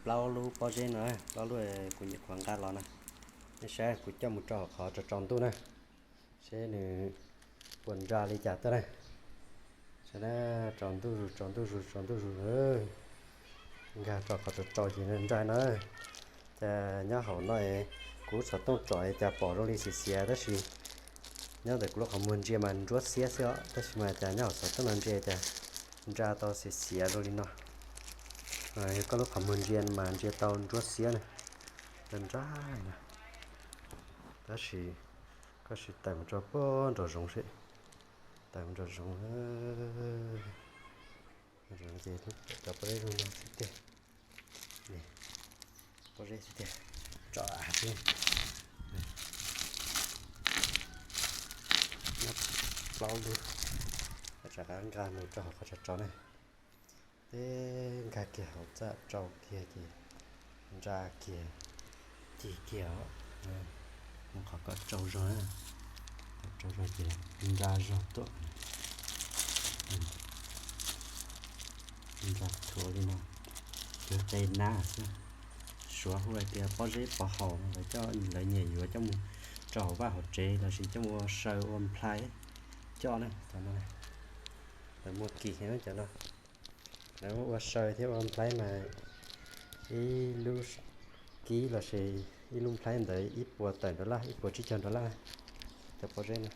Plaub lub pob zeb no, plaub lub kuv nyuam qhuav nqa los na. Nej saib kuv coj mus rau hauv qhov tsaus tsaus ntuj na, seb nws puas nra li cas tuaj na. Saib na, tsaus ntuj zus, tsaus ntuj zus, tsaus ntuj zus. Nkag rau qhov tsaus tsaus ces nws nra na. Ces nyob hauv no kuv xov tooj tsom cas pom zoo li xiav xiav tab sis nyob ntawm kuv lub qhov muag ntsia mas ntsuab xiab xwb os, tab sis mas cas nyob hauv xov tooj no ntsia cas nra tau xiav xiav zoo li no. Yog koj lub qhov muag ntsia mas ntsia tau ntsuab xiab na, nra nra na. Tab sis koj sim tawm mus rau puag nraum zoov seb, tawm mus nraum zoov, zoov ces cov pob zeb zoo no xwb tiag. Pob zeb xwb tiag, tso av xwb. Nyob plaub lub, tsam qab nkag mus rau hauv qhov tsaus tsaus na. Peb nkag kiag hauv txaj tsau kiag ces nra kiag, ci kiag os. Mus qhov kom tsau zog, kom tsau zog ces nra zog tuaj, nra thuav li no, cuag qe nab xwb. Suav hu hais tias pob zeb pov haum, lawv coj, lawv nyiam yuav coj mus rau hauv vaj hauv tsev lossis coj mus ua saw ua nplhaib coj na. Cov no lawv muag kim heev cov no. Lawv muab ua saw thiab ua nplhaib mas ib lub kib lossis ib lub nplhaib ntawd ib puas tawm dollar, ib puas tsib caug dollar. Cov pob zeb no